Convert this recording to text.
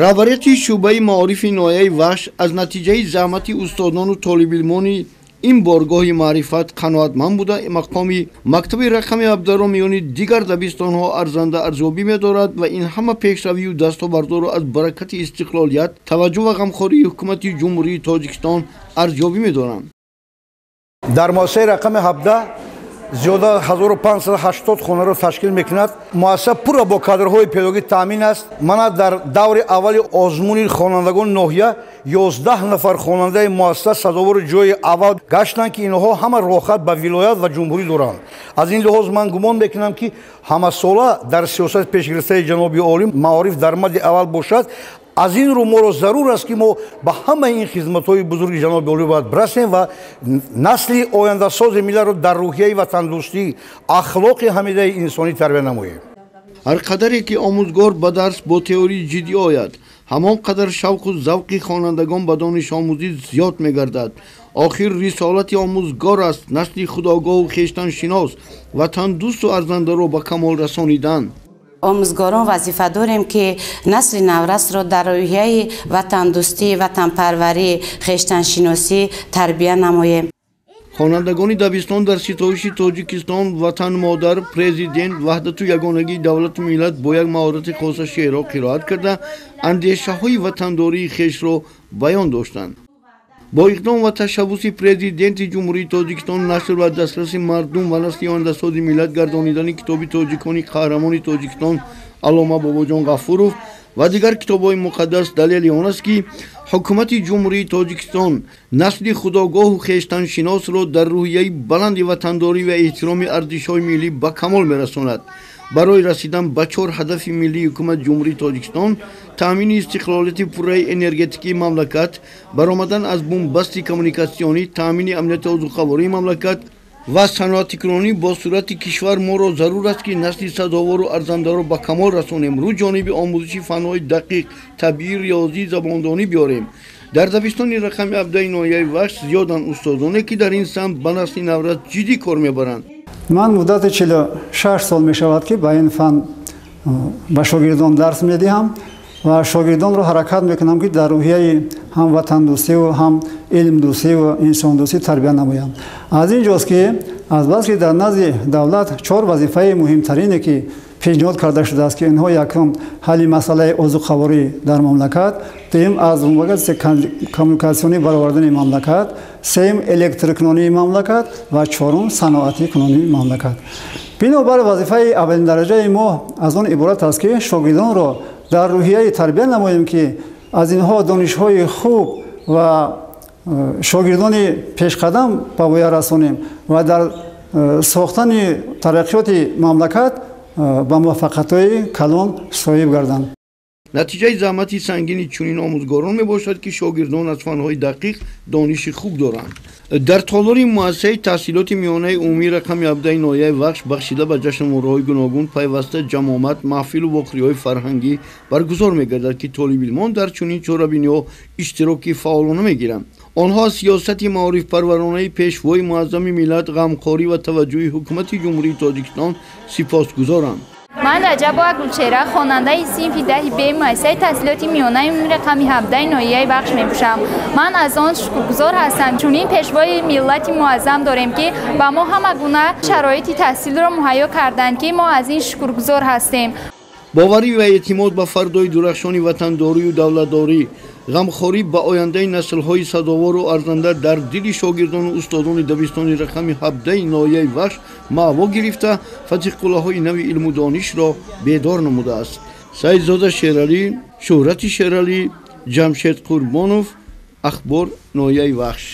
Роҳбарияти шӯъбаи маорифи ноҳияи Вахш аз натиҷаи заҳмати устодону толибилмони ин боргоҳи маърифат қаноатманд буда, мақоми мактаби рақами 17-ро миёни дигар дабистонҳо арзанда арзёбӣ медорад ва ин ҳама пешравию дастовардҳоро аз баракати истиқлолият, таваҷҷӯҳ ва ғамхории ҳукумати Ҷумҳурии Тоҷикистон арзёбӣ медоранд. Дар муассисаи рақами 17 зиёда 1580 хонаро ташкил мекунад. Муассиса пурра бо кадрҳои педагогӣ таъмин аст. Мана дар даври аввали озмуни хонандагони ноҳия 11 нафар хонандаи муассиса сазовори ҷои аввал гаштанд, ки инҳо ҳама роҳхат ба вилоят ва ҷумҳурӣ доранд. Аз ин лиҳоз ман гумон мекунам, ки ҳамасола дар сиёсати пешгирифтаи ҷаноби олӣ маориф дар мадди аввал бошад. Аз ин рӯ моро зарур аст, ки мо ба ҳамаи ин хизматҳои бузурги ҷаноби олӣ бояд бирасем ва насли ояндасози миллатро дар рӯҳияи ватандӯстӣ, ахлоқи ҳамидаи инсонӣ тарбия намоем. Ҳар қадаре ки омӯзгор ба дарс бо теории ҷиддӣ ояд, ҳамон қадар шавқу завқи хонандагон ба донишомӯзӣ зиёд мегардад. Охир рисолати омӯзгор аст насли худогоҳу хештаншинос, ватандӯсту арзандаро ба камол расонидан. Омӯзгорон вазифа дорем, ки насли наврасро дар рӯҳияи ватандӯстӣ, ватанпарварӣ, хештаншиносӣ тарбия намоем. Хонандагони дабистон дар ситоиши Тоҷикистон, ватан модар, президент, ваҳдату ягонагии давлату миллат бо як маҳорати хоса шеърҳо қироат карда, андешаҳои ватандории хешро баён доштанд. Бо иқдом ва ташаббуси президенти Ҷумҳурии Тоҷикистон нашр ва дастраси мардум ва насли ояндасози миллат гардонидани китоби тоҷикони қаҳрамони Тоҷикистон Аллома Бобоҷон Ғафуров ва дигар китобҳои муқаддас далели он аст, ки ҳукумати Ҷумҳурии Тоҷикистон насли худогоҳу хештаншиносро дар рӯҳияи баланди ватандорӣ ва эҳтироми арзишҳои миллӣ ба камол мерасонад. Барои расидан ба чор ҳадафи миллии ҳукумати Ҷумҳурии Тоҷикистон: таъмини истиқлолияти пурраи энергетикии мамлакат, баромадан аз бунбасти коммуникатсионӣ, таъмини амнияти озуқавории мамлакат ва саноатикунонӣ бо суръати кишвар, моро зарур аст, ки насли сазовору арзандаро ба камол расонем, рӯ ҷониби омӯзиши фанҳои дақиқ, табиӣ, риёзӣ, забондонӣ биёрем. Дар дабистони рақами 17 ноҳияи Вахш зиёданд устодоне, ки дар ин самт ба насли наврас ҷиддӣ кор мебаранд. Ман муддати 46 сол мешавад, ки ба ин фан ба шогирдон дарс медиҳам ва шогирдонро ҳаракат мекунам, ки дар рӯҳияи ҳам ватандӯстиву ҳам илмдӯстиву инсондӯстӣ тарбия намоям. Аз ин ҷост, ки азбаски дар назди давлат чор вазифаи муҳимтарине, ки пешниҳод карда шудааст, ки инҳо: якум, ҳалли масъалаи озуқаворӣ дар мамлакат, дуюм, аз коммуникатсионӣ баровардани мамлакат, сеюм, электрикунонии мамлакат ва чорум, саноатикунонии мамлакат. Бинобар вазифаи аввалиндараҷаи мо аз он иборат аст, ки шогирдонро дар рӯҳияи тарбия намоем, ки аз инҳо донишҳои хуб ва шогирдони пешқадам ба воя расонем ва дар сохтани тараққиёти мамлакат ба муваффақиятҳои калон соҳиб гарданд. Натиҷаи заҳмати сангини чунин омӯзгорон мебошад, ки шогирдон аз фанҳои дақиқ дониши хуб доранд. Дар толори муассисаи таҳсилоти миёнаи умумии рақами 17 ноҳияи Вахш бахшида ба ҷашнвораҳои гуногун пайваста ҷамъомад, маҳфилу вохӯриҳои фарҳангӣ баргузор мегардад, ки толибилмон дар чунин чорабиниҳо иштироки фаъолона мегиранд. Онҳо аз сиёсати маорифпарваронаи пешвои муаззами миллат, ғамхорӣ ва таваҷҷӯҳи ҳукумати Ҷумҳурии Тоҷикистон сипосгузоранд. Ман Раҷабова Гулчеҳра, хонандаи синфи 10 Б муассисаи таҳсилоти миёнаи умумии рақами 17 ноҳияи Вахш мебошам. Ман аз он шукргузор ҳастам, чунин пешвои миллати муаззам дорем, ки ба мо ҳама гуна шароити таҳсилро муҳайё карданд, ки мо аз ин шукргузор ҳастем. Боварӣ ва эътимод ба фардои дурахшони ватандорию давлатдорӣ, ғамхорӣ ба ояндаи наслҳои сазовору арзанда дар дили шогирдону устодони дабистони рақами 17 ноҳияи Вахш маъво гирифта, фатҳи қуллаҳои нави илму донишро бедор намудааст. Саидзода Шералӣ, Шӯҳрати Шералӣ, Ҷамшед Қурбонов, Ахбор, ноҳияи Вахш.